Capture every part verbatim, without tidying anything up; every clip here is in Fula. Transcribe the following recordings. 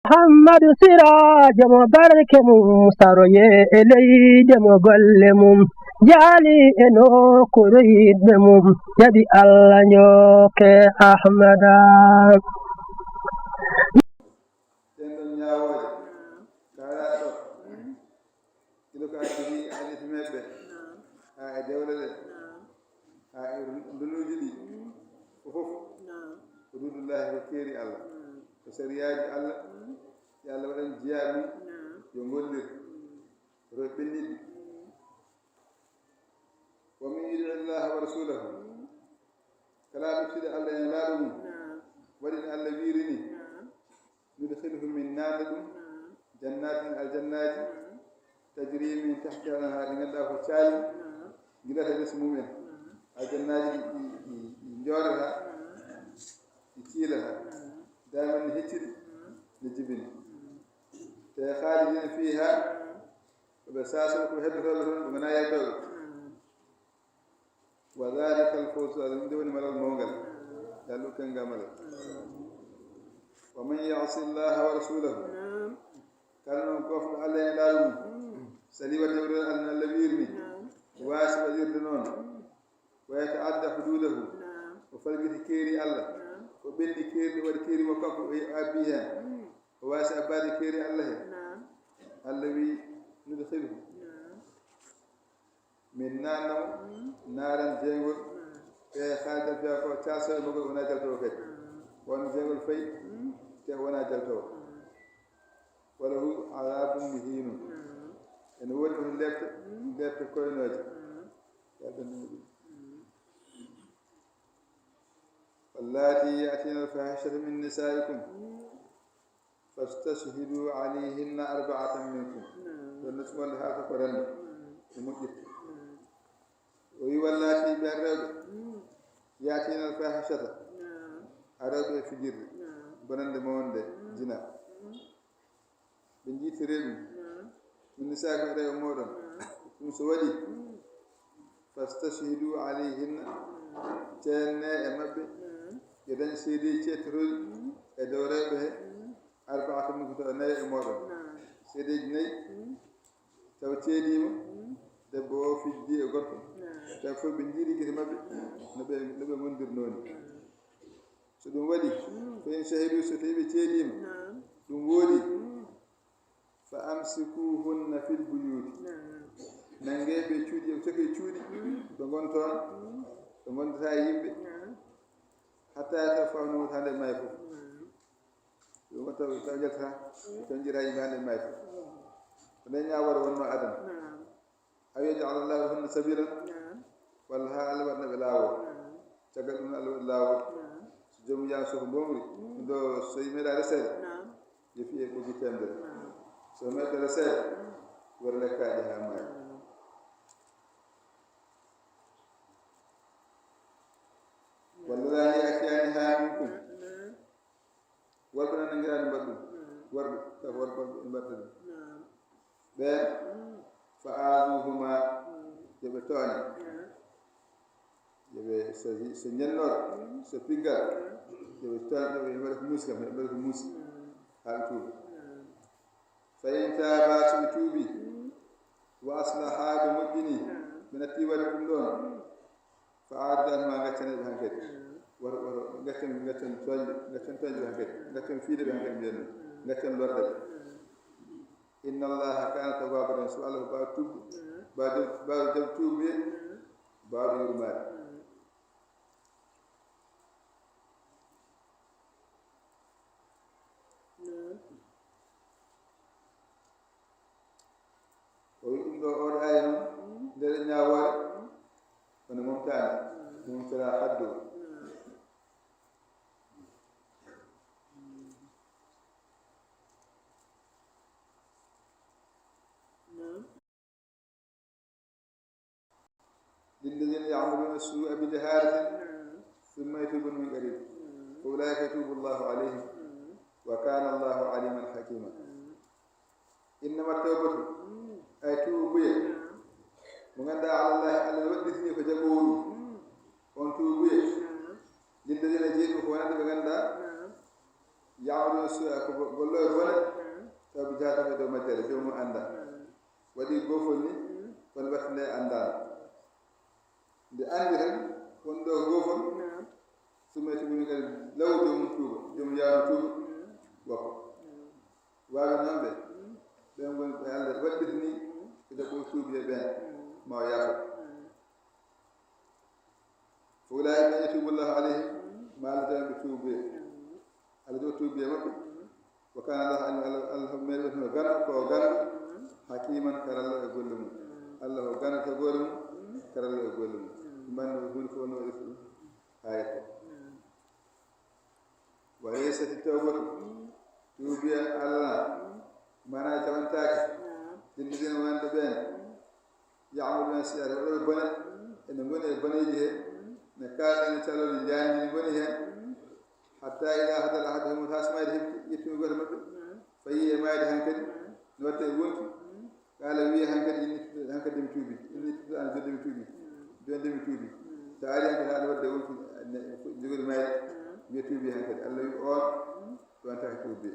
Muhammadu Siraajo mo barke mum saroye e leyde mo golle mum jaali e nokkuure yiɗɓe mum jaɓi Allah njokke Ahmada. Ɗen ɗon ñaawooje kaalaaɗe ɗo, kilo ko addi haalii e meeɓɓe, haa e dewle ɗe, haa e ndunuuji ɗi, fof fof ko huduudullaahi, ko keeri Allah, ko sariyaaji Allah, ɗi Allah waɗani jiyaaɓe mum yo ngollir, rew ɓenniɗi. Wa man yuti'i llaaha wa rasuulahu, kala ɗoftiiɗo Allah e Nelaaɗo mum, waɗi no Allah wiiri ni, nudkhilhu, min naatna ɗum, jannaatin, aljannaaji, tajri min tahtiha al-anhaar, ɗi ngannduɗaa ko caali ngilata les mum en, aljannaaji ɗi, ɗi, ɗi, ɗi njoorata, ɗi ciilata, daamen ne hecciri, ne jibini. Te khaalidiina fiihaa, ko ɓe saasoo, ko ɓe heddotooɓe toon, ɓe ngonaa yaltooɓe. Wa dhaalika al-fawzul aziim, nde woni malal mawngal, yo Allah okku en ngal malal. Wa man ya'si llaaha wa rasuulahu, kala noon gofɗo Allah e Nelaaɗo mum, salii waɗde Allah no Allah wiiri ni, waasi waɗirde noon, wa yata'adda huduudahu, o falgiti keeri Allah, o ɓenni keeri ɗi, waɗi keeri makko kanko, o abbi heen, o waasi abbaade keeri Allah heen, Allah wiyi, nudkhilhu, min naatna mo naaran jeyngol, e khaalidan fiihaa, ko caasoowo e maggol, wonaa jaltoowo kadi. Won jeyngol fayi, te wonaa jaltoowo. Wa lahu adhaabun muhiinun. Ene woodi ɗum lepte, lepte koynooje. Wallaatii ya'tiina al-faaxishata min nisaa'ikum. Fastashhiduu alayhinna arba'atan minkum. Ɗon no cuɓonde haalata ko renndo, e moƴƴirde. O wi, wallaatii, ɓeen rewɓe, ya'tiina al-faaxishata, arooɓe e fijirde bonannde mawnde, zina. Ɓe njiitiree ɗum. Min nisaa'ikum, e rewɓe mooɗon. Ɗum so waɗii, fastashhiduu alayhinna, ceednee e maɓɓe, yo dañ seedeeji ceedtorooɗi e dow rewɓe he, arba'atan minkum, tawa nayo e mooɗon. Seedeeji nayi, tawa ceediima, debbo o fijji e gorko, tawa fof ɓe njiidi gite maɓɓe, no ɓe, no ɓe ngondirnoo ni. So ɗum waɗii, fa in shahiduu, so tawii ɓe ceediima, ɗum woodii, fa amsikuuhunna fil buyuuti. Nanngee ɓe e cuuɗi, ɓe cokee cuuɗi, ɓe ngon toon, ɓe ngondataa e yimɓe, hattaa yatawaffaahunna, wota nde maayi fof. Ɗum o taw, taw jaltataa, taw njiiraa yimɓe haa nde maayi fof. Ko ndeen ñaawoore wonnoo adana. Aw yaj'ala llaahu lahunna sabiilan, walla haa Allah waɗana ɓe laawol. Caggal ɗum Allah waɗi laawol. So joomum yaama suufa mboomri, ɗo so yimɓe meeɗaa reseede, yo fiye ɓoggi teemedere. So meeɗaa reseede, wara lekkaaɗi haa maayi. Wallaahi ya'tiyaanihaa minkum. Worɓe noon nanngiraani mbaɗa ɗum. Worɓe, taw worɓe ɓe mbaɗata ɗum. Ɓeen, fa aazuuhumaa, yo ɓe tooñe. Yo ɓe, so, so ñennoor, so piggal, yo ɓe tooñ, yo ɓe mbaɗa ko muusi kam, yo ɓe mbaɗa ko muusi, haa ɓe tuuba. Fa in taabaa, so ɓe tuubii, wa aslahaa, ɓe moƴƴinii, ɓe nattii waɗde ɗum ɗoon, fa a'ridu anhumaa, ngaccane ɓe hankadi. Woto, woto, ngaccen, ngaccen tooñde, ngaccen tooñde ɓe hankadi. Ngaccen fiide ɓe hankadi, mbiyen noon. Ngaccen lorde ɓe. Inna Llaaha kaana tawwaaban rahiima, sabu Allah ko baawɗo tuubde, baawɗo, baawɗo jaɓde tuubuye, baawɗo yurmaade. O wi ɗum ɗo, oɗo aaya noon, nder ñaawoore, kono momtaani, momtira haddu. للذين يعملون السوء بجهالة ثم يتوبون من قريب فأولئك يتوب الله عليهم وكان الله عليما حكيما. Innama tawbatu, ay tuubuye, mo ngannduɗaa, ala Llaahi, Allah waɗɗitini ko jaɓoowo ɗum. On tuubuye, lilladina, jeyi ɗum ko wonande ɓe ngannduɗaa, ya'maluuna suu'a, ko bo-, Gollo e bone, taw ɓe jahatama e dow majjere, joomum annda. Waɗi goofol ni, kono waɗtinde anndaano. Nde anndi tan, won ɗo goofol, sumee tuguni kadi law joomum tuuba, joomum yawno tuuba, wakko. Waawi noon ɓe, ɓen woni ɓe Allah waɗɗitini, ɓe ɗaɓɓo tuubi e ɓen, ma o yaafo. Fa ulaa'ika yatuubu Allaahu alayhim, ma Allah jaɓan ɓe tuubi. Allah jaɓa tuubi e maɓɓe. Wa kaana Allaahu aliiman, Allah, Allah meeɗi wonde ko ganndo, ko ganndo, hakiiman, karallo e golle mum. Allah o ganndo tagoore mum, karallo e golle mum. Mbanndi huunde fof no waɗi ɗum haa yetto. Wa laysati tawbatu, tuubi Allah, mana jaɓantaake, lilladina wonande ɓeen, ya'maluna sayyi'ati, waɗooɓe bone, ene ngoni e boneeji he, ne kaalɗen e calooji njaanji ne ngoni heen, hatta ida hadara ahaduhum, haa so mayde heɓti, yettumi gooto maɓɓe, fayi e mayde hankadi, ne watta e wonki, Qaala wiye hankadi, inni tuubi, hankadi mi tuubi, inni tuubi an jodde mi tuubi, jodde mi tuubi. So ari hankadi haɗa wadde wonki jogori mayde, wiye tuubi hankadi. Allah wi on, ɗowantaka tuubi.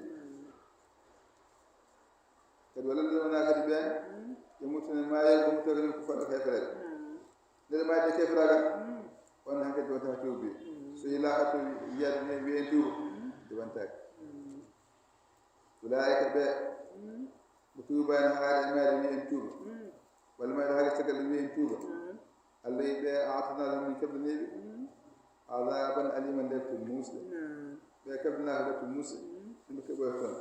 Kadi walla ɗum wona kadi ɓen, ɓe muttana maayo, ɓe muttana kadi ko faɗɗo kefere. Nde ɓe mayde keferaga, on hankadi ɗowantaka tuubi. So yi laaka to wiye en tuuba, ɗowantaka. Ulaa'ika ɓe, ɓe tuubaani haade e mayde wiye en tuuba. Walla mayde haade caggal ɗum wiye en tuuba. Allah yi ɓe, a'tadna lahum, min keblaniiɓe azaban aliman, lepte muusɗe. Ɓe keblanaaka lepte muusɗe, ɗum ɓe keɓoy toon.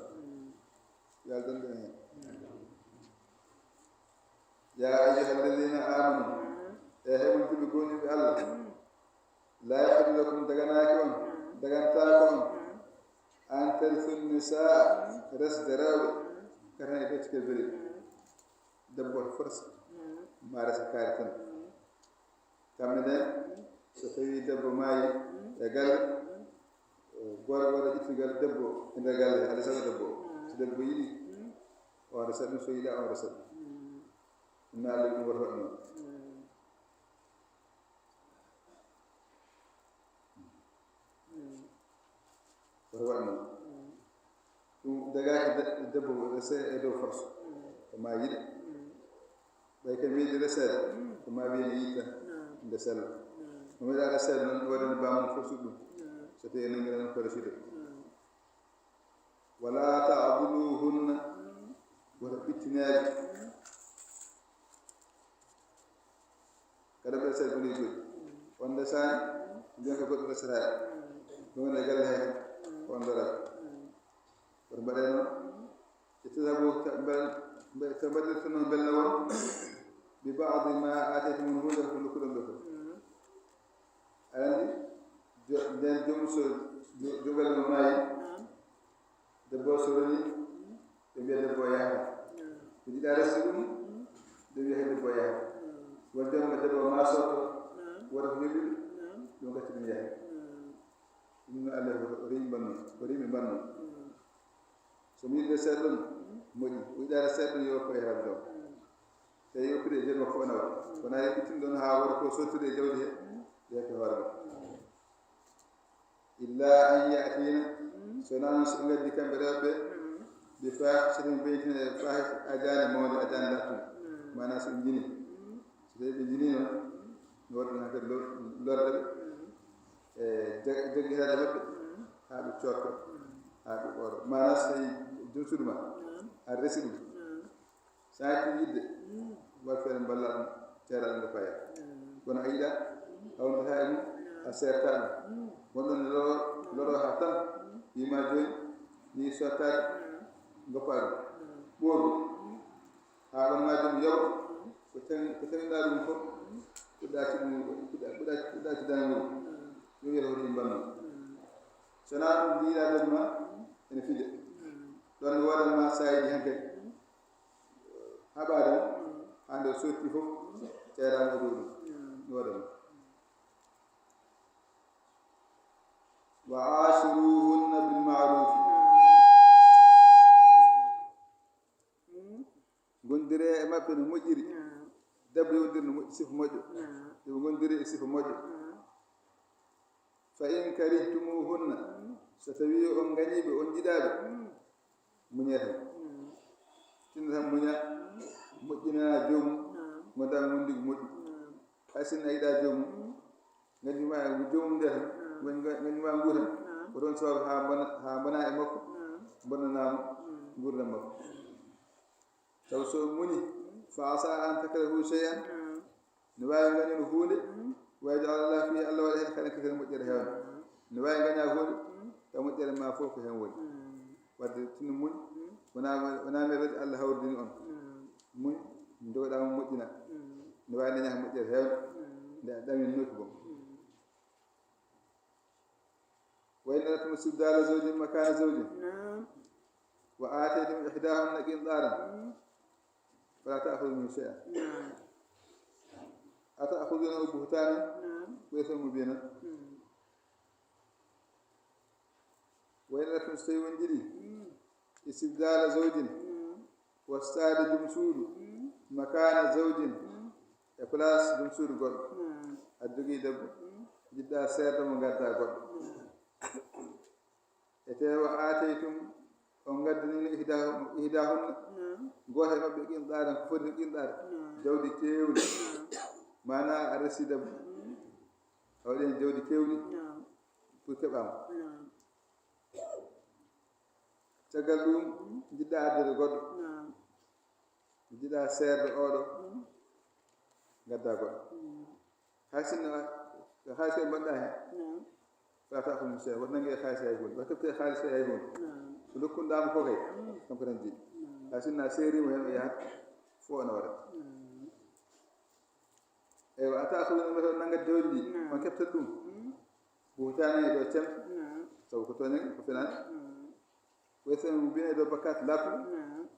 Yo Allah dandu en heen. Ya ayyuha alladina amanu, e heɓon julɓe gomɗinɓe Allah. La yahillu lakum, daganaaki on, dagantaako on, an tarisu nisaa, resde rewɓe, katan e ɓeccitee beri. Debbo woto force, ma resa kaari tan. Kamɓe nden, so tawi debbo maayi e galle, gorko waɗa ƴettugal debbo e nder galle, aɗa sago debbo. So debbo yiɗi, on resa ɗum, so yiɗa, on resa ɗum. Ɗum na Allah ɗum woto waɗ noon. Woto waɗ noon. Ɗum dagaaki de-, debbo resee e dow force. Ko ma yiɗa. Ɓay kadi mi yiɗi reseede, ko ma wiye mi yiɗi tan. Nde sella. Mo meɗa reseede noon, waɗani bamum force ɗum. So tawi en nangira noon ko reside. Wala ta'duluhunna, woto ɓittineede. Kada ɓe sey guli guli. Wonde saani, jonka goɗɗo resataade. Ɗum woni e galle hee, on dara. Woto mbaɗe noon. Ittata ko ta-, mbel-, mbe-, to mbaɗirta noon mbel na won. Bi ba'di ma aataytumuhunna, huunde ko ndokkuɗon ɓe fof. Aɗa anndi, jo-, nden joom so, jo-, jogal mo maayi, debbo o so roni, ɓe mbiya debbo o yaha. Ɓe jiɗa resde ɗum, ɓe mbiya hay debbo o yaha. Won joom ɓe debbo o ma sooto, wota ko yoɓi ɗum, ɗum gacci ɗum yaha. Ɗum no Allah o rimi mbanno, o rimi mbanno. So mi yiɗde seeɗa ɗum, moƴƴi. O yiɗaade seeɗa ɗum, yo ko e rabdo. Tawi okkude e jeɗ makko o nawa. Kono a yottitin ɗon haa wara ko sottude e jawdi he, yahde hoore makko. Illa an ya'tina, so wonaa noon so ɓe ngaddi kamɓe rewɓe, bi fahishatin, ɓe ɓeytina e fahisha, ajaani mawnde, ajaani lattude. Maanaa so ɓe njini. So tawi ɓe njiniima, no waɗi noon kadi lor-, lorde ɓe. E jag-, jaggitaade maɓɓe, haa ɓe cootto, haa ɓe ɓooro. Maanaa so tawi jom suudu ma, a resi ɗum. Saaki yidde, waɗ feere mballa ɗum, ceera ɗum ko paya. Kono a yiɗa, a wondataa e mum, a seerta ɗum. Wonɗon loro, loro haa tan, wii ma jooni, ni sottaade, ngoppaa ɗum. Ɓooru, haa won ma joom yoɓa, ko tawi, ko tawinɗaa ɗum fof, puɗɗaa ci ɗum, puɗɗaa, puɗɗaa, puɗɗaa ci dana ɗum. Ɗum wiyata hoto ɗum mbanno. So wonaa ɗum, ndiiɗaa ɗum ma, ene fija. Ɗon ne woodan ma saayiiji hankadi. Haɓaade mo, haa nde o sotti fof, ceeraama e dow ɗum. No waɗa mo. Wa aashiruhunna bil ma'rufi. Ngondire e maɓɓe no moƴƴiri. Debbo e wondir no moƴƴi, sifa moƴƴo. Yo ɓe ngondire e sifa moƴƴo. Fa in karihtumuhunna, so tawii on ngañii ɓe, on njiɗaa ɓe, muñee tan. Tinno tan muña, moƴƴina joomum, ngonda e wondigu moƴƴu. Hay sinno a yiɗaa joomum, nganjuma e joomum nde tan, nganjuma ngu tan, ko toon sababu haa mbona, haa mbona e makko, mbonanaama nguurndam makko. Sabu so muñi, fa asa an takrahu shay'an, ne waawi ngañude huunde, wa yaj'al Allah fihi, Allah waɗa heen khayran kathiran, moƴƴere heewnde. Ne waawi ngaña huunde, taw moƴƴere ma fof ko heen woni. Wadde tinno muñ, wona, wona mere waɗi Allah hawridini on. Muñ, njogoɗaa mo moƴƴina. Ne waawi daña moƴƴere heewnde, nde a ɗaminooki boom. Wa in aradtum istibdala zawjin makana zawjin, نعم. Wa ataytum ihdahunna qintaran, نعم. Fala ta'khudhu minhu shay'an. نعم. Ata'khudhunahu buhtanan, نعم. Wa ithman mubina. نعم. Wa in aradtum, so tawi on njiɗi, نعم. Istibdala zawjin, نعم. Wastaade jom suudu, نعم. Makana zawjin, نعم. E place jom suudu goɗɗo. نعم. Aɗa jogii debbo, نعم. Njiɗɗaa seerda mo ngaddaa goɗɗo. نعم. E te wa ataytum, on ngaddaniino ihda-, ihdahunna, نعم. Gooto e maɓɓe qintaran, ko foti qintar, نعم. Jawdi keewndi. نعم. Maanaa a resi debbo, نعم. A waɗi heen jawdi keewndi, نعم. Pour keɓaama. نعم. Caggal ɗum, نعم. Njiɗɗaa addude goɗɗo, نعم. Njiɗɗaa seerda oɗo, نعم. Ngaddaa goɗɗo. نعم. Hay sinno ko haalis kadi mbaɗɗaa heen. نعم. Fala ta'khudhu minhu shay'an, wota nannge haalis hay huunde, wota kebte haalis hay huunde. نعم. Ko ndokkunɗaa mo ko kay, نعم. Kanko tan jeyi. نعم. Hay sinno a seeriima heen o yahat, fof ana waɗa. نعم. Eywa, ata'khudhunahu, mbete on nanngat jawdi ndi, نعم. On kebtat ɗum. نعم. Buhtanan e dow cemte, نعم. Sabu ko tooñe, ko fenaande. نعم. Wa ithman mubina, e dow bakkaat laaɓtuɗo. نعم.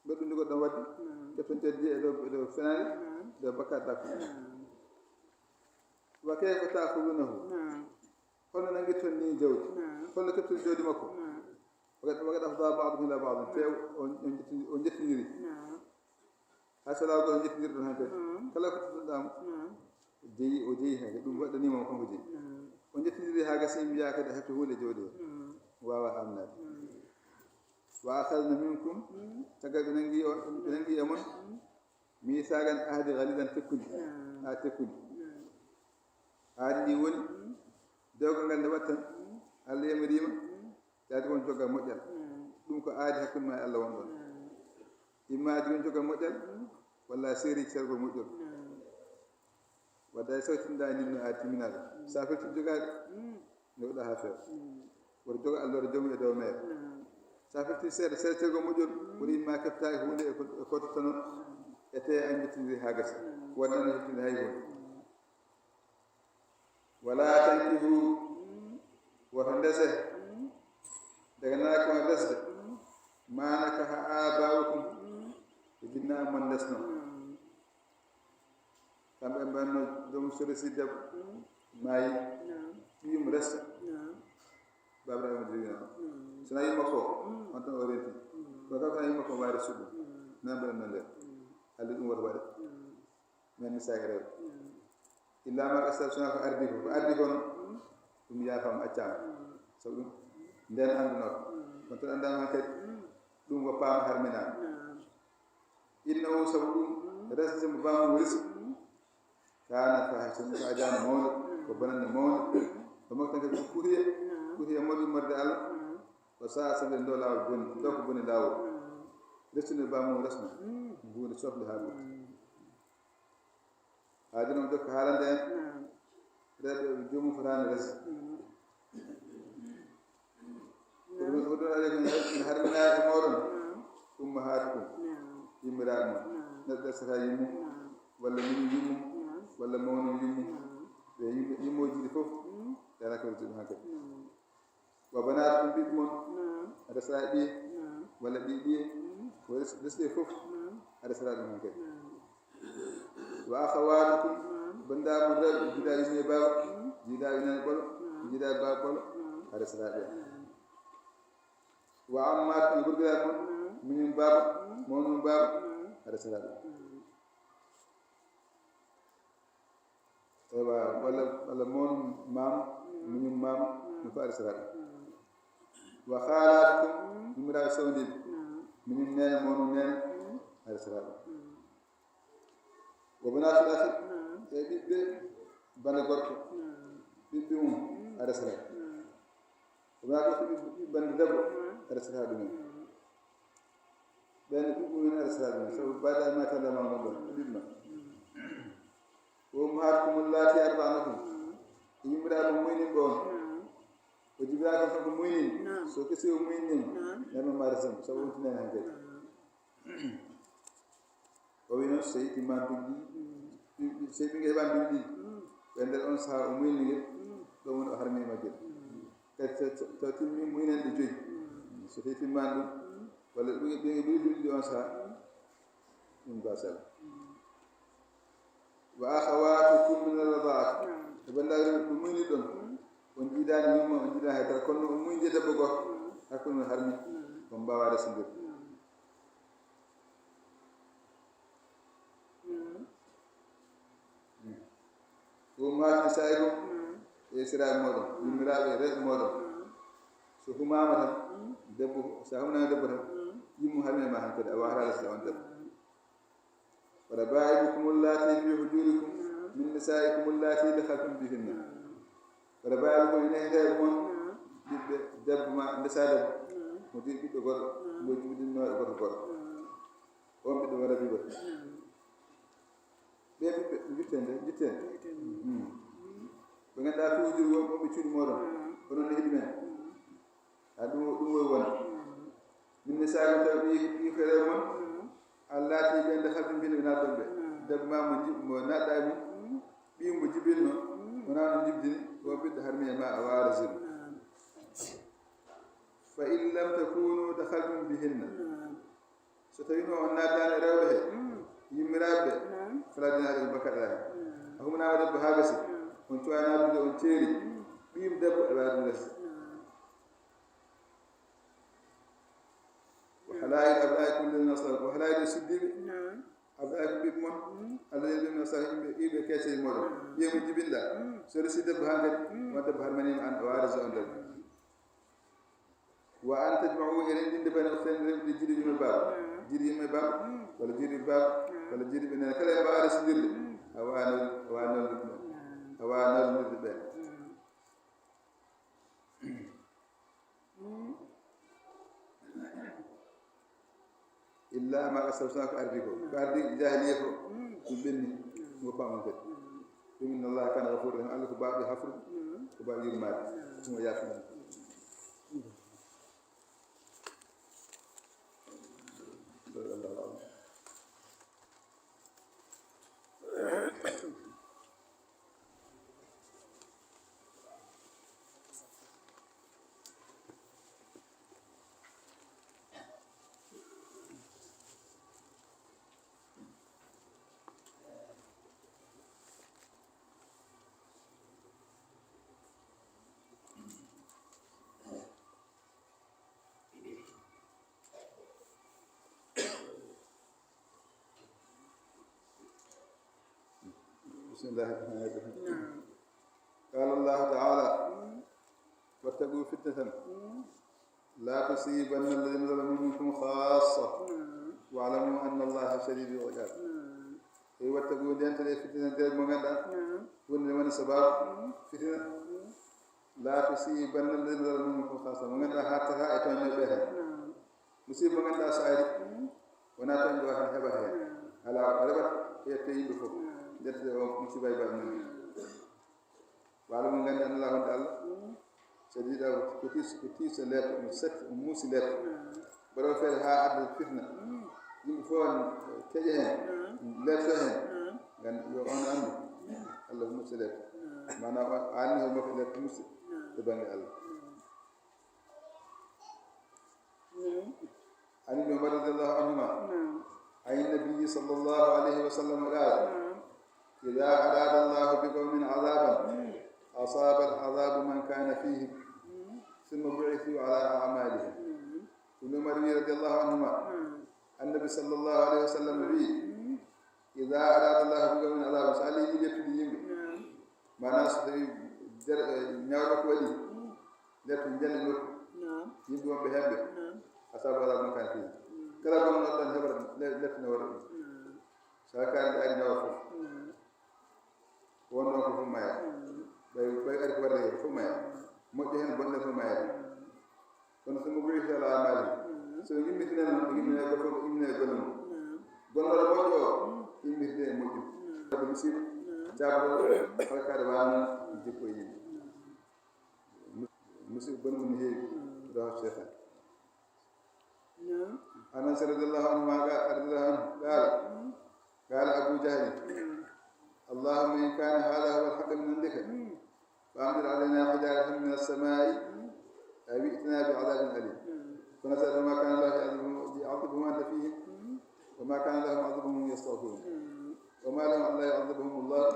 Mbaɗɗo ndi goɗɗo waɗde, نعم. Kebton jawdi e dow, e dow fenaande, نعم. E dow bakkaat laaɓtuɗo. نعم. Wa kayfa ta'khudhunahu? نعم. Holno nanngirton ni jawdi? نعم. Holno kebton jawdi makko? نعم. Wa qad, wa qad afda ba'dukum ila ba'din. Te on, on jetti-, on jettindiri. نعم. Hay so laawol gooto njettindirɗon heen kadi. Mm. Kala ko tottuɗaa mo, mm, jeyi, o jeyi heen kadi. Ɗum waɗɗaniima mo kanko jeyi. Mm. O njettindiri haa gasi, mbiyaa kadi a heɓta huunde jawdi hee. Mm. Waawaa amnaade. Mm. Wa akhadna minkum, mm, caggal ɓe nanngi on, ɓe nanngi e mon, mm, mithaqan, ahdi ghalizan, tekkundi. Mm. Haa tekkundi. Mm. Aadi ndi woni, mm, dewgal ngal nde waɗten, mm, Allah yamiriima, mm, yaade won jogal moƴƴal. Mm. Ɗum ko aadi hakkunde ma e Allah won ɗon. Mm. Imma aadi won jogal moƴƴal, mm, walla a seeri sergol moƴƴol. Mm. Wadde hay so tindaa ni no aadi timinaade. Mm. So a firti jogaade, mm, nde waɗa haa feewa. Mm. Woto jogo Allah, woto joomi e dow meere. Mm. So a firti seeɗa, seeɗa sergol moƴƴol, mm, woto imma keftaaki huunde e ko, e ko tottanoo, mm, e tee a njettindiri haa gasi. Mm. Waɗa no heɓtinde hay huunde. Mm. Wala tankihu, woto ndese, daganaa kon resde, ma nakaha aba'ukum, ko jinnaaɓe mon ndesnoo. Kamɓe mbanno joom so resi debbo, maayi, ɓiyum resta. Baabiraaɓe mo jogino. So na yumma ko, on tan o renti. Ko kam so na yumma ko waari suɓu. Nan mbaɗa no nder. Halli ɗum woto waɗe. Men ni saage rewɓe. Mm. Illa ma qad salaf, sona ko ardi ko. Ko ardi ko noon, mm, ɗum yaafaama, accaama. Mm. Sabu ɗum, nden annduno ko. Mm. Kono tan anndaama han kadi, mm, ɗum ko paama harminaama. Naam. Innahu, sabu ɗum, mm, resde mo baamu resi, mm, kaana fahishatan, ko ajaano mawnde, mm, ko bonannde mawnde. Mm. Ko makko tan kadi ko kuhiya, naam, kuhiya mawɗo immorde Allah. Mm. Ko sa'a sabiila, ndo laawol boni, ndo ko boni laawol. Mm. Resude baamu resno, mm, huunde sofnde haa ɓurti. Mm. Haa jooni o jokka haalande en, naam, rewɓe ɓe joomum fotaani resde. Mm. Ko ɗum, ko ɗum waɗi ko ne harminaani e mooɗon, naam, ummahatukum, naam, yummiraaɓe mon. Naam. Neɗɗo resata yummum, naam, walla minin yummum, naam, walla mawnum yummum. Naam. Ɓe yummo-, yummooji ɗi fof, mm, ɗe alaa ko resde ɗum hankadi. Naam. Wa banatukum, ɓiɓɓe mon, naam, a resata ɓiye, naam, walla ɓiye ɓiye, mm, ko res-, resde fof, naam, a resata ɗum heen kadi. Naam. Wa akhawatukum, naam, banndiraaɓe mon rewɓe, jiidaa yumma e baaba, mm, jiidaa nene ɓolo, naam, jiidaa baaba ɓolo, naam, a resata ɓe. Naam. Wa ammatukum, gorgiraaɓe mon, naam, minin baaba, mm, mawnum baaba, naam, a resata ɗum. Naam. Eywa, walla, walla mawnum maama, mm, miñum maama, mm, ɗum fof a resata ɗum. Mm. Wa khalatukum, yummiraaɓe sewndiiɓe. Minin neene, mooɗon neene, a resata ɗum. Wa banatul akhi, e ɓiɓɓe bande gorko, ɓiɓɓe mum, a resata. Wa banatul akhi, ɓiɓɓe bande debbo, a resata ɗum. Ɓen ɓiɓɓe mum, a resata ɗum. Sabu baɗa ma talla ma mo ɗon, ɓiɓɓe ma. Wa ummahatukum allati arda'nakum. E yummiraaɓe mum muynin ɓe on. O jibiraaɓe kanko muynin. So kesi o muynin. Nema ma resam, sabu wonti neene hankadi. O wi noon, so yii timmaani duuɓi ɗiɗi, so yii ɓinngel heɓaani duuɓi ɗiɗi, ɓe nder on sahaa o muyni ngel, ɗon woni o harmi e majjel. Kadi so, so, so timmi muynen ɗe joyi, so tawi timmaani ɗum, walla ɓinngel ɓuri duuɓi ɗiɗi on sahaa, ɗum baasal. Wa akhawatukum min ar-rada'ati, e banndiraaɓe rewɓe ɓe muyni ɗon, on jiidaani yumma, on jiidaani hay dara, kono o muyni debbo gooto, hakkunde mon harmi, on mbaawaa resondirde. Wa ummahati nisa'ikum, e siraaɓe mooɗon, yummiraaɓe rewɓe mooɗon. So humaama tan, debbo, so a humnaama debbo tan, yumma harmi e ma hankadi, a waawataa resde on debbo. Wa raba'ibukum allati fi hujurikum min nisa'ikum allati dakhaltum bihinna. Wa raba'ibukum, ene heewi mon ɓiɓɓe debbo ma, ndesa debbo, mo jogii ɓiɗɗo gorko, mo jibinɗinno e gorko gorko. On ɓiɗɗo wara ɓiɗɗo. Ɓe ɓiɓɓe, jitten de, jitten. Hmm. Ɓe ngannduɗaa fi wujuri won, wonɓe cuuɗi mooɗon. Ko noon ne heɗi men. A ɗum, ɗum woy won. Min nisa'ikum, tawi ɓi, ɓi fere mon. Allati ɓe dakhaltum bihinna, ɓe naatɗon ɓe. Debbo ma mo jib-, mo naatɗaa e mum. Ɓiy mo jibinno. Wonaa no jibdini, ko ɓiɗɗo harmi e ma a waara zim. Fa in lam takunu dakhaltum bihinna. So tawiino on naataani e rewɓe he, yummiraaɓe ɓe, falaa junaaha alaykum, bakkaat alaa heen. A humnaama debbo haa gasi, on cuwaani naatdude, on ceeri, ɓiyum debbo e waawi ɗum resde. Wa halaa'ilu abnaa'ikum alladhiina min aslaabikum, wa halaa'ilu, suddiiɓe, abnaa'ikum, ɓiɓɓe mon, alladhiina min aslaabikum, ɓe, ɓe keccee mooɗon, ɓiye mo jibinɗaa, so resi debbo haa kadi, on debbo harmaniima aan, a waawi resde on debbo. Wa an tajma'u, e renndinde bayna ukhtayn, renndinde jiidiiɗo yumma e baaba. Jiidiiɗo yumma e baaba, walla jiidiiɗo baaba, walla jiidiiɗo neene. Kala en mbaawaa resondirde, a waawaa nol-, a waawaa nollude ɗum. A waawaa nollude ɓeen. Illa ma qad salaf, ko ardi ko. Ko ardi jahiliya ko, ɗum ɓenni, ɗum ko paamun kadi. Ɗum, inna Allaha kana ghafuran rahima, Allah ko baawɗo hafrude, ko baawɗo yurmaade, ko mo yaafo. بسم الله الرحمن الرحيم. نعم. قال الله تعالى: واتقوا فتنة لا تصيبن الذين ظلموا منكم خاصة واعلموا أن الله شديد العقاب. Na'am. E wattagoo ndentee fitina nder mo ngannduɗaa. Na'am. Wonde woni sababu fitina. La tusibanna alladhina zalamu minkum khassa. Mo ngannduɗaa hattata e tooñɓe ɓe tan. Na'am. Musiba mo ngannduɗaa so ari, wonaa tooñɗo tan heɓata heen. Na'am. Alaa, o reɓat, o yetta yimɓe fof. Na'am. Ndentee o musiba e baɗe mum. Wala mo nganndi anndaa wonde Allah. Sadi ɗa ko tiis, ko tiis e leeto, mo satti, mo muusi leeto. Mbaɗa feere haa adda fitna. Yimɓe fof keƴa heen, leeto heen. Nganndi yo on anndu. Allah ko muusi leeto. Maanaam o anni homo ko leeto muusi to bannge Allah. عن ابن عمر رضي الله عنهما عن النبي صلى الله عليه وسلم قال: إذا أراد الله بقوم عذابا أصاب العذاب من كان فيهم ثم بعثوا على أعمالهم. Ibn Umar wi, radiyallahu anhuma, Annabi sallallahu alayhi wa sallam wi: إذا أراد الله بقوم عذابا, so Allah yiɗi lettude yimɓe, maanaam so tawi jar-, ñawɗo ko waɗi, letto njande nokku. Naam. Yimɓe wonɓe hemɓe, asaabu alaa makani fii. Kala bonnoɗo ɗon heɓata le-, lefte no waɗa ɗum. So alkaali ari nawa fof. Ko wonno ko fof maya. Ɓay, ɓay ari ko waɗata heen fof maya. Moƴƴo heen, bonɗo fof maya. Kono so mo goyti alaa maali. So ɓe yimmitine noon, ɓe yimmine goto fof, ɓe yimmine golle mum. Bonnoɗo moƴƴo o, yimmitine e moƴƴum. Sabu musiba, jaabuɗo, alkaali waano jikko e yimɓe. Musidɓe, bone mum ne heewi, rawahu seytaan. Anas radiyallahu anhu ma qa-, radiyallahu anhu qala, qala Abu Jahl, Allahumma in kana hadha huwa al-haqq min indika, fa amtir alayna hijaratan min as-samai, aw i'tina bi adhabin alim. Fa nazala, wa ma kana Allahu liyu'adhibahum, liyu'adhibahum wa anta fihim, wa ma kana Allahu mu'adhibahum wa hum yastaghfirun. وما لهم ألا يعذبهم الله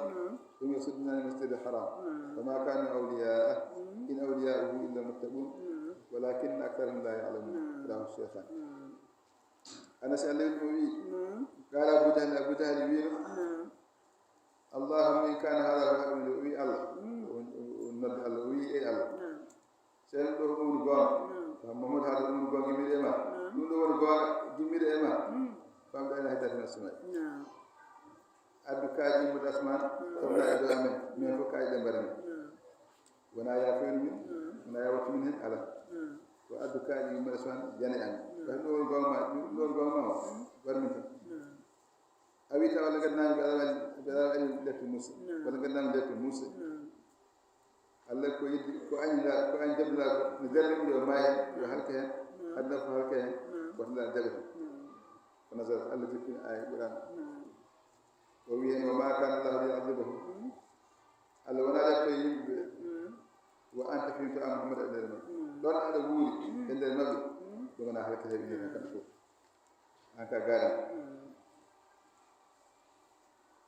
وهم يصدون عن المسجد الحرام وما كانوا أولياءه إن أولياؤه إلا المتقون ولكن أكثرهم لا يعلمون. رواه الشيخان. Anas, Allah welni mo, o wi, قال أبو جهل, Abu Jahli wino, اللهم إن كان هذا هو الحق من عندك, o wi Allah, o, o, o noddi Allah, o wi, ey Allah, so en ɗo ko ɗum woni goonga, taw Mamadou Haade ɗum woni goonga gimmiɗo e ma, ɗum ɗo woni goonga gimmiɗo e ma, famɗa ena hiddata min asmaa'i. Addu kaaƴe yimɓe asmaan, famɗa e dow amen, min fof kaaƴe ɗe mbaɗa min. Wona ya feeru min, wona ya wattu min heen, alaa. Ko addu kaaƴe yimɓe asmaan, yana e amen. Taw ɗum ɗo woni goonga ma, ɗum ɗo woni goonga ma o, waɗ min tan. A wi taw Allah gaddanami, ɓe alaa, ɓe alaa waɗi lepte Muusa, walla gaddanami lepte Muusa. Allah ko yidde, ko añi la, ko añi jabla ko, no jarri ɗum yo maayi heen, yo halke heen, aduna fof halke heen, wata ndaa jaɓe heen. Ko nazar, Allah jippini aaya Qur'an. O wi heen, وما كان الله ليعذبهم. Allah wonaa leptoyde yimɓe ɓe. وأنت فيهم, taw an Muhammad aɗa nder maɓɓe. Ɗon aɗa wuuri e nder maɓɓe. Ɗum wonaa halke heewi heen kamɓe fof. An ka gaaɗam.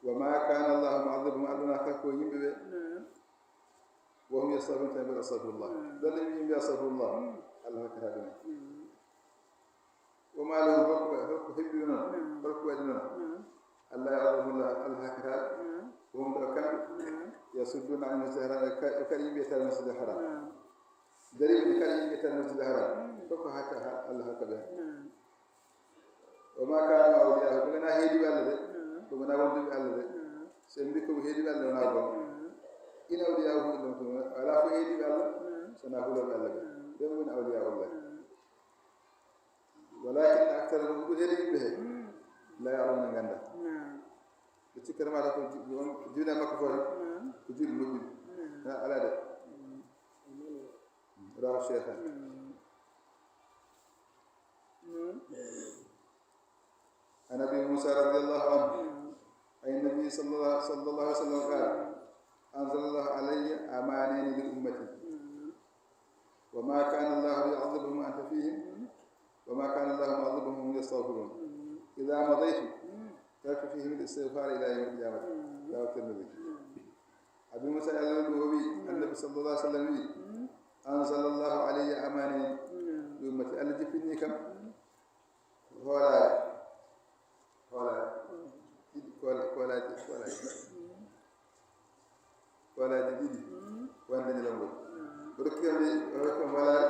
وما كان الله معذبهم, Allah wonaa ka ko yimɓe ɓe. وهم يستغفرون, tawi mbaɗa astagfirullah. Ɗon ɓe mbiya astagfirullah. Allah hokkata ɗum. وما لهم, holko, holko heɓi noon? Holko waɗi noon? ألا يعذبهم الله, Allah hokkata ɓe. وهم, taw kamɓe. يصدون عن المسجد الحرام, ɓe ka-, ɓe kaɗi yimɓe tawi masjid al haram. Dariiɓe ne kaɗi yimɓe tawi masjid al haram. Holko hokka, ha-, Allah hokka ɓe? وما كانوا أولياءه, ɓe ngonaa heediiɓe Allah de, ɓe ngonaa wonduɓe Allah de. So en mbi ko ɓe heediiɓe Allah, wonaa goonga. إن أولياؤه إلا المتقون, alaa fof heediiɓe Allah, so wonaa hulooɓe Allah ɓe. Ɓe woni أولياء الله. ولكن أكثرهم, ko ɓuri heewi yimɓe hee, لا يعلمون, nganndaa. Ɓe cikkata mataw ko ju-, on juulde makko fof ko juulde moƴƴude. Alaa de. رواه الشيخان. عن أبي موسى رضي الله عنه عن النبي صلى الله، صلى الله عليه وسلم قال: أنزل الله علي أمانين لأمتي، وما كان الله ليعذبهم وأنت فيهم، وما كان الله معذبهم وهم يستغفرون. إذا مضيت تركت فيهم الاستغفار إلى يوم القيامة. رواه الترمذي. Abi Muusa, Allah welni mo, o wi, Annabi sallallahu alaihi wasallam wi, أنزل الله علي أمانين لأمتي, Allah jippini kam hoolaare, hoolaare ɗiɗi, koola-, koolaaji, koolaaji, koolaaji ɗiɗi wonde ñalawma ngol. O rokki kam ɗe, o rokki kam hoolaare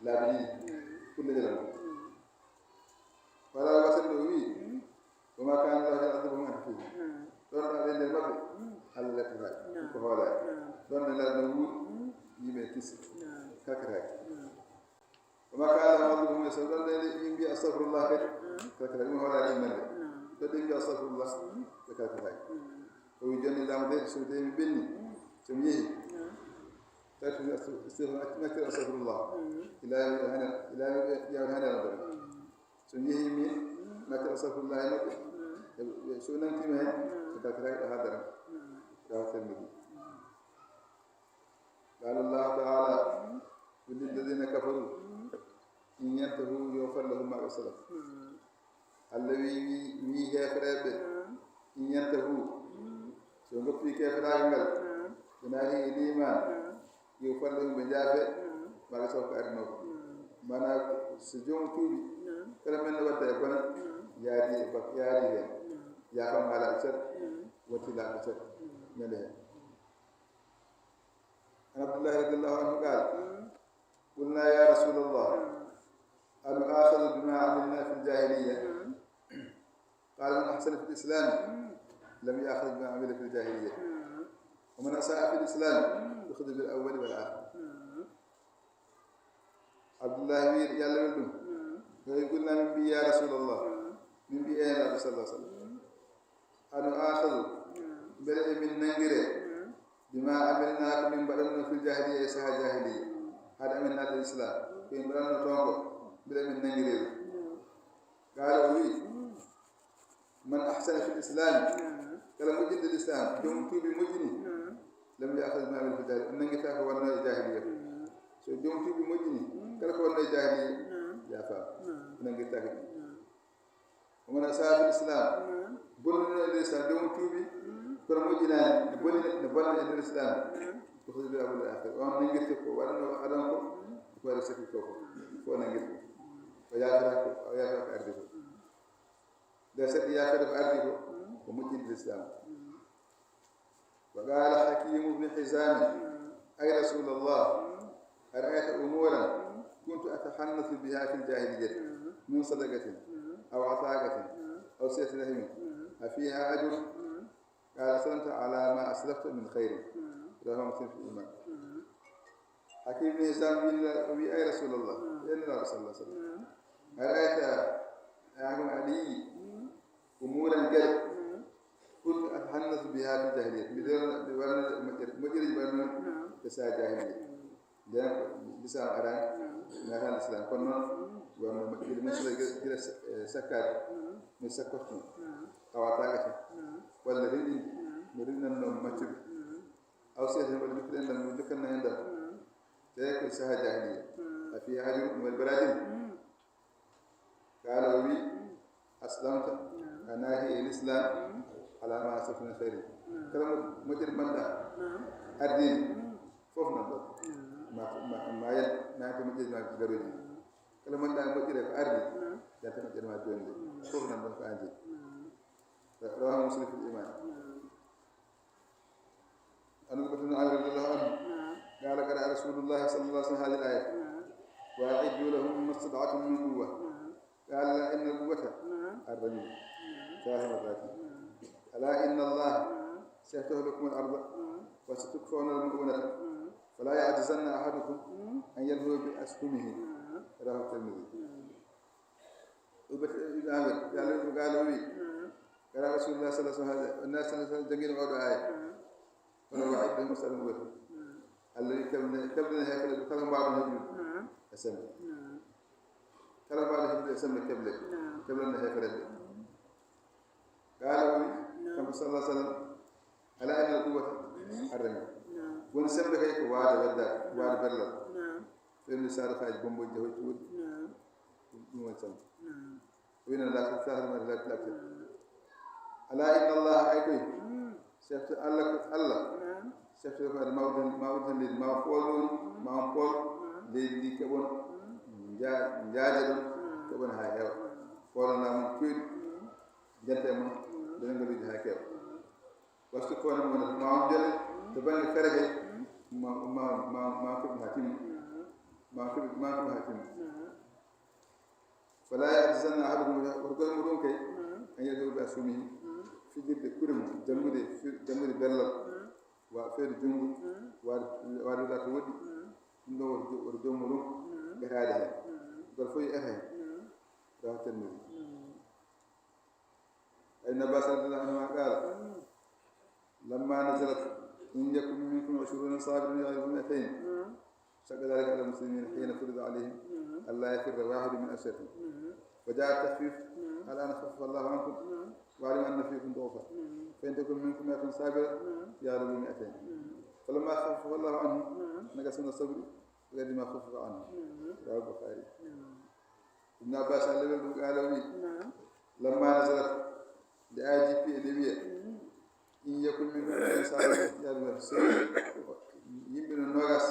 laabi ɗiɗi, kulle ñalawma ngol. Hoolaare wootere nde o wi, وما كان الله ليعذبهم وأنت فيهم. Ɗon ɗo aɗa e nder maɓɓe, Allah leptataa ɗum, ko hoolaare. Ɗon ne laabi no wuuri, yimɓe kisi, kalkataaki. وما كان الله معذبهم يستغفرون. Ɗon ɗe yimɓe mbiya astagfirullah kadi, kalkataaki. Ɗum hoolaare yimɓe nde. Ɗon ɗe mbiya astagfirullah, ɓe kalkataaki. O wi, jooni laamu de, so tawi mi ɓenni, so mi yehi, tawtu mi astu-, astu-, mi acci mi acci astagfirullah. Ila yawmi hande, ila yawmi hande. So mi yehi mi acci astagfirullah e maɓɓe. E, e, so nangtima heen, ɓe kalkataaki ɗo haa dara. Rawahu Tirmidhi. قال الله تعالى: قل للذين كفروا إن ينتهوا يغفر لهم ما قد سلف. Allah wi, wi, wi heefereɓe, إن ينتهوا, so ngoppi keeferaagal ngal, ɓe naati e liimaan, يغفر لهم, ɓe njaafe, ما قد سلف, ko adinoo ko. Maanaa, so joomum tuubi, kala men no wadda e bone, yaadi e bak-, yaadi heen. Yaafama haalaaɓe cer, wonti laaɓɓe cer, ñande heen. عن عبد الله رضي الله عنه قال: قلنا: يا رسول الله، أنؤاخذ بما عملنا في الجاهلية؟ قال: من أحسن في الإسلام لم يأخذ بما عمل في الجاهلية، ومن أساء في الإسلام أخذ بالأول والآخر. Abdullahi wi, Yalla welɗum, o wi: قلنا, min mbi: يا رسول الله, min mbi: Eey Nelaaɗo صلى الله عليه وسلم, أنؤاخذ, mbele emin nanngiree, بما عملنا, ko min mbaɗatnoo في الجاهلية, e sahaa jaahiliyya, hade amin naatde lislaam, ko min mbaɗatnoo toon ko, mbele emin nanngiree ɗum? قال, o wi: من أحسن في الإسلام, kala moƴƴinɗo lislaam, joom tuubi moƴƴini, لم يأخذ بما عمل في الجاهلية, o nanngirtaa ko waɗnoo e jaahiliyya. So joom tuubi moƴƴini, kala ko waɗnoo e jaahiliyya, yaafaama, o nanngirtaake ɗum. ومن أساء في الإسلام, bonnuɗo e nder lislaam, joom tuubi, kono moƴƴinaani, ne bonni, ne bonna e nder lislaam, أخذ بالأول والآخر, on nanngirte ko waɗnoo adon ko, ko waɗi saki ko, ko nanngirte, o yaafata ko, o yaafata ko ardi ko. Nde saki yaafata ko ardi ko, ko moƴƴinde lislaam. وقال حكيم بن حزام: أي رسول الله، أرأيت أمورا كنت أتحنث بها في الجاهلية من صدقة أو عتاقة أو صلة رحم، أفيها أجر؟ قال: أسلمت على ما أسلفت من خير. رواه مسلم في الإيمان. Hakim ibn Hizam wi, wi: Ay Rasulallah, en Nelaaɗo صلى الله عليه وسلم, أرأيت, a, a yii, أمورا, geɗe, كنت أتحنث بها في الجاهلية, mbiɗo waɗnoo, mbiɗo waɗnoo moƴƴere, moƴƴereeji mbaɗnoo e sahaa jaahiliyya. Ndeen ko lislaam araani, naataani lislaam, kono noon waɗnoo moƴƴereeji, gila, gila, eh, sakkaade, mi sakkotnoo, aw ataaqatan, walla renɗinde, mi renɗinannoo maccuɓe, aw silatan, walla jokkude enɗam, mi jokkannoo enɗam, te ko e sahaa jaahiliyya. أفيها أجر, ɗum waɗi baraaji? قال, o wi: أسلمت, a naati e lislaam, على ما أسلفت من خير. Kala mo, moƴƴere mbaɗɗaa, ardiinde, fof nan ɗon. Ma, ma, ma yal, naati moƴƴere ma garooji. Kala mbaɗɗaa moƴƴere ko ardi, yalta moƴƴere ma jooni nde. Fof nan ɗon ko an jeyi. رواه مسلم في الإيمان. عن عقبة بن عامر رضي الله عنه قال: قرأ رسول الله صلى الله عليه وسلم هذه الآية: وأعدوا لهم ما استطعتم من قوة. قال: ألا إن القوة الرمي. ثلاث مرات. ألا إن الله سيفتح لكم الأرض وستكفون المؤونة فلا يعجزن أحدكم أن يلهو بأسهمه. رواه الترمذي. Uqbata ibn Amir, yo Allah welɗum, قال, o wi: قرأ رسول الله صلى الله عليه وسلم هذا, Annabi صلى الله عليه وسلم janngii oɗo aaya. Kono وأعدوا لهم ما استطعتم من قوة. Allah wi: kelmee, kelmee heeferɓe kala ko mbaawɗon heɓude e semmbe. Kala ko mbaawɗon heɓude e semmbe, keblee. Keblan heeferɓe. قال, o wi, kanko صلى الله عليه وسلم: ألا إن القوة الرمي. Woni semmbe kay ko waade weddaade, waade berlal. Fewndo saarokaaji, bombooji, jahoji woɗɗi. Ɗum, ɗum woni semmbe. O wi noon: لا تفتح المرء لا تفتح. ألا إن الله, ay koy, sefte Allah ko Allah. Sefte ko ade ma udditan, ma udditan leydi, ma fool ɗum, ma on pool leydi ndi keɓon, nja-, njaajaɗon, keɓon haa heewa. Foolon laamuuji keewɗi, njanten e mon, ndonen ngaluuji haa keewa. Wastu kono mo wonata ma on jole to bannge fere kay, ma, ma, ma, ma keɓ haa timma. Ma keɓ, ma keɓ haa timma. فلا يعجزن أحدكم, woto gooto mooɗon kay, أن يلهو بأسهمه, fijirde kure mum, janngude, fi-, janngude berlal, wa feere junngo, waade, waade wulaata woɗɗi, ɗum ɗo woto jo-, woto joom muɗum etaade heen. Gooto fof yo eta heen. Rawahu Tirmidi. عن ابن عباس رضي الله عنهما قال: لما نزلت: إن يكن منكم عشرون صابرون يغلبوا مائتين، شق ذلك على المسلمين حين فرض عليهم ألا يفر واحد من عشرة، فجاء التخفيف: الآن خفف الله عنكم واعلموا أن فيكم ضعفا، فإن تكن منكم مائة صابرة يغلبوا مائتين. فلما خفف الله عنهم نقص من الصبر بقدر ما خفف عنهم. رواه البخاري. Ibn Abbas, Allah welɗum, قال, o wi: لما نزلت, nde aaya jippi, ene wiya: إن يكن منكم, so yimɓe no noogas,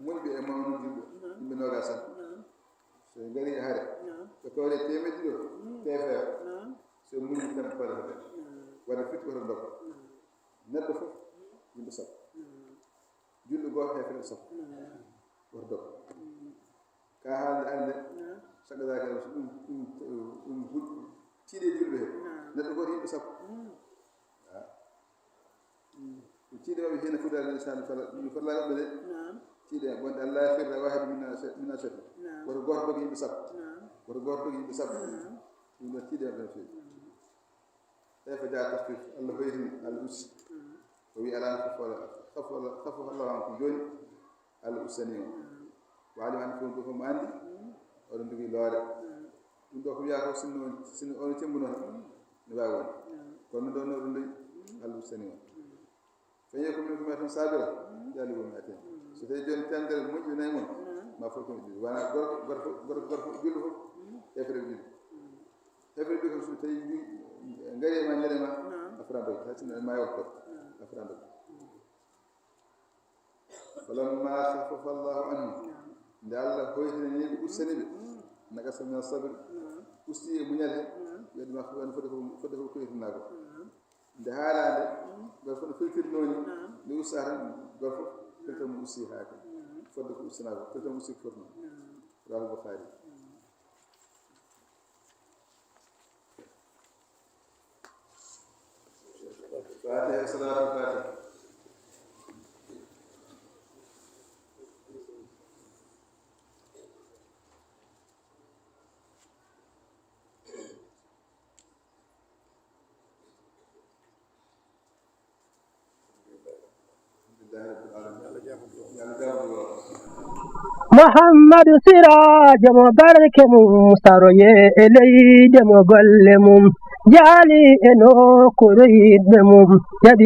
muñɓe e mawɗo juɗɗo, yimɓe noogas tan, so ɓe ngari e hare, ɓe kawri e teemedde ɗiɗo, teefeere, so ɓe muñi tan, ɓe kawrata tan, wadde fiɓto tan dogga. Neɗɗo fof, yimɓe sappo. Julɗo gooto, heeferɓe sappo. Woto dog. Ka haalde ari nde, sakka zaka, ɗum, ɗum, ɗum, ɗum tiiɗe julɓe he. Neɗɗo gooto yimɓe sappo. Ko tiiɗe maɓɓe heen fuɗaade lissaani fala, ɗum fala maɓɓe de. Tiiɗe maɓɓe wonde Allah firra wahidu minna se-, minna seto. Woto gooto dogi yimɓe sappo. Woto gooto dogi yimɓe sappo. Ɗum ɗo tiiɗe maɓɓe no feewi. Tawi fa jaa tafsir, Allah hoytini, Allah usti. O wi alaa no khaffafa, khaffafa, khaffafa Allahu ankum, jooni Allah ustani on. Wa alima annakum, ɗum fof mo anndi, oɗon jogii loore. Ɗum ɗo ko wiyaa ko sinno, sinno on cembuno tan, ne waawi wonde. Kono ɗo no ɗum ɗo Allah ustani on. Fa in yakum minkum mi'atun sabira, yaghlibu mi'atayn. So tawi jooni temedere moƴƴi nayi mon, ma fof ko moƴƴi. Wana gorko, gorko, gorko, gorko julɗo fof, hefre julɗo. Hefre julɗo kam so tawi ngari e ma, ngari e ma, a fran doy. Hay sinno ma yewto, a fran doy. Falamma khaffafa Allahu anhum. Nde Allah hoytinani ɓe, ustani ɓe. Nakasa mina sabri. Usti e muñal he. Ɓeydi ma khaffafa, fodde ko, fodde ko koytinaa ko. Nde haalaande, ngal fof no firtirnoo ni, nde ustaa tan, ngal fof firta mo usti haa kadi. Fodde ko ustinaa ko, firta mo usti ko fotnoo. Rawaahu Bukhari. Fatiha, salaatul Fatiha. Muhammadu Siraajo mo barke mum, saroye e leyde mo golle mum, jaali e nokkuure yiɗɓe mum, jaɓi